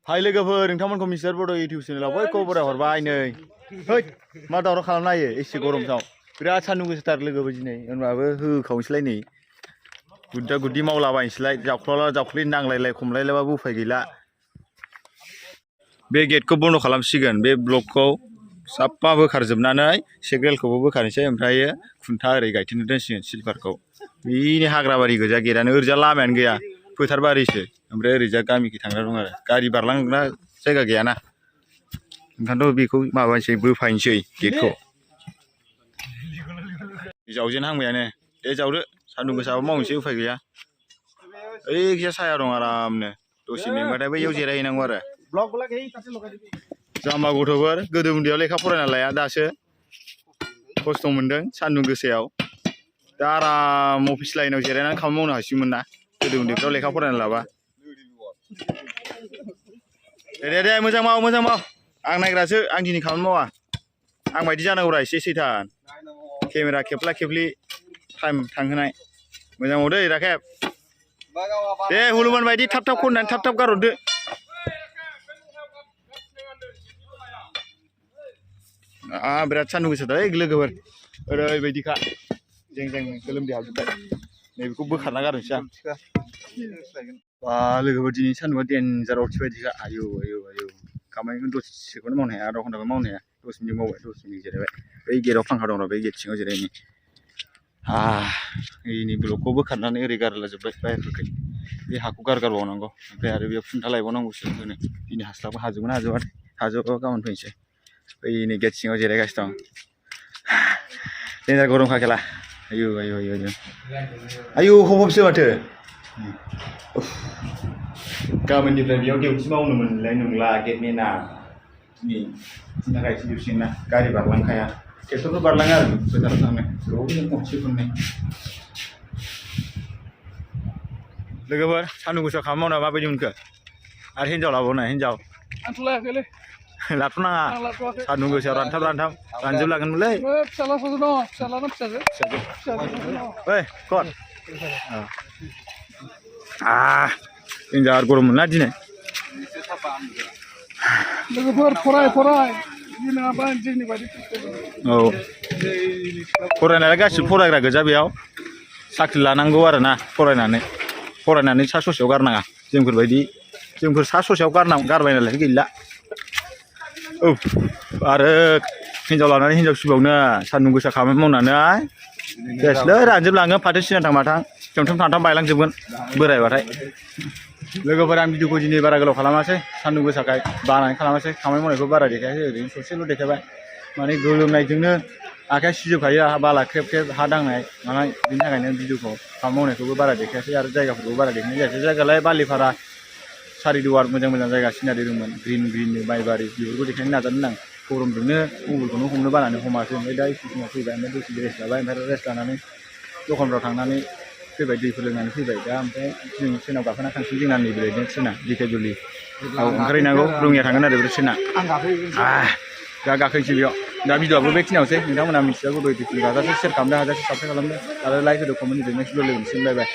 हाय लोगोफोर नोंथांमोनखौ मिस्टार बड' इउटिउब चेनेलाव बयखौबो बराय हरबाय नै है मा दावराव खालामनो हायो एसे गरमसाव बिराद सान्दुं गोसाथार लोगोफोर दिनै होनबाबो होखावनोसैलाय नै गुद्दा गुद्दि मावलाबायनोसैलाय जावख्लाला जावख्लि नांलायलाय खमलायलायबाबो उफाय गैला बे गेटखौ बन्द' खालामसिगोन बे ब्लकखौ साफा बोखारजोबनानै सेग्रेलखौबो बोखारनोसै ओमफ्रायो खुन्था ओरै गायथेनो दोनसिगोन सिलभारखौ बेनि हाग्राबारि गोजा गेटआनो ओरैजा लामायानो गैया फोथारबारिसो ओमफ्राय ओरैजा गामिखै थांग्रा दं आरो गारि बारलांग्रा जायगा गैयाना ओंखायनोथ' बेखौ माबानोसै बोफायनोसै गेटखौ जावजेनहांबायानो दे जावदो सान्दुं गोसाबो मावनोसै उफाय गैया ओइखिजा साया दं आरामनो दसे मेंबाथाय बैयाव जिरायहैनांगौ आरो जाम्बा गथ'फोर गोदो उन्दैयाव लेखा फरायना लाया दासो खस्थ' मोन्दों सान्दुं गोसायाव दा आराम अफिस लाइनाव जिरायनानै खामानि मावनो हासिगौमोन ना गोदो उन्दैफ्राव लेखा फरायना लाबा दे मोजां माव आं नायग्रासो आं दिनै खामानि मावा आं बायदि जानांगौरा एसे सैथान केमेरा खेबला खेबलि टाइम थांहोनाय मोजां मावदो राखेब दे हुलुमान बायदि थाब थाब खननानै थाब थाब गारहरदो बिराद सान्दुं गोसाथार लोगोफोर ओरैबायदिखा जों गोलोमदै हाबजोब्बाय नैबेखौ बोखारना गारनोसै आं बा लोगोफोर दिनै सान्दुंआ देन्जार अरथि बायदिखा आयौ खामानिखौ दसेखौनो मावनो हाया आधा घन्टाखौ मावनो हाया 10 मिनिट मावबाय 10 मिनिट जिरायबाय बै गेटआव फांखा दं र' बै गेट सिङाव जिरायनि नै ब्लकखौ बोखारनानै ओरै गारलाजोब्बाय बाहेरफोरखै बे हाखौ गारगारबावनांगौ ओमफ्राय आरो बेयाव खुन्था लायबावनांगौसो होनो दिनै हाजोबा गाबोन फैनोसै बै नै गेट सिङाव जिरायगासिनो दं देन्जार गरमखा खेला आयौ हबसो माथो गाबोननिफ्राय बेयाव डिउटि मावनो मोनलाय नंला गेटमेना दिनै थाखाय थिनजोबसिगोन ना गारि बारलांखाया ट्रेक्टरफोर बारलाङो आरो फोथाराव थांनो गोबावजों खनसे खननै लोगोफोर सान्दुं गोसा खामानि मावना माबायदि मोनखो आरो हिन्जाव लाबावनाय हिन्जाव आंथ' लायाखैलै लाथ'नाङा सान्दुं गोसायाव रानथाब रानजोबलागोनमोनलै फिसाला सासे दङ फिसालाना फिसाजो ओइ कट देन्जार गरम मोनना दिनै लोगोफोर फराय नङाबा जोंनि बायदि औ फरायनाया गासिबो फरायग्रा गोजा बेयाव साख्रि लानांगौ आरोना फरायनानै सा ससेयाव गारनाङा जोंफोर सा ससेयाव गारबाय नालाय गैला आरो हिन्जाव लानानै हिन्जाव फिसावनो सान्दुं गोसा खामानि मावनानै सेसलै रानजोबलाङो फाथो सिनाथां माथां खेमथाम थांथाम बायलांजोबगोन बोरायबाथाय लोगोफोर आं भिडिअखौ दिनै बारा गोलाव खालामासै सान्दुं गोसाखाय बानानै खालामासै खामानि मावनायखौ बारा देखायाखै ओरैनो ससेल' देखायबाय माने गोलोमनायजोंनो आखाइया सिजोबखायो बाला ख्रेब ख्रेब हा दांनाय मानाय बिनि थाखायनो भिडिअखौ खामानि मावनायखौबो बारा देखायासै आरो जायगाफोरखौबो बारा देखायनाय जायासै जायगालाय बालिपारा सारिदुवार मोजां जायगा सिनारि दंमोन ग्रिन माइबारि बेफोरखौ देखायनो नाजादों आं गरमजोंनो मबाइलखौनो हमनो बानानै हमासै ओमफ्राय दा एसे समाव फैबाय ओमफ्राय दसे रेस्ट लाबाय ओमफ्राय रेस्ट लानानै दखानफ्राव थांनानै फैबाय दैफोर लोंनानै फैबाय दा ओमफ्राय जों ट्रेनाव गाखोना थांसै जोंना नैबेनो ट्रेना दिकेजुलि ओंखारहैनांगौ रङिया थांगोन आरो बे ट्रेना दा गाखोनोसै बेयाव दा भिडिअआबो बेखिनियावसै नोंथांमोना मिथियागौ इउटिउब हाजासे सेयार खालामदो हाजासे साबस्क्राइब खालामदो आरो लाइक होदो कमेन्ट होदो नेक्स्ट भिडिअ लोगो मोनसिगोन बाय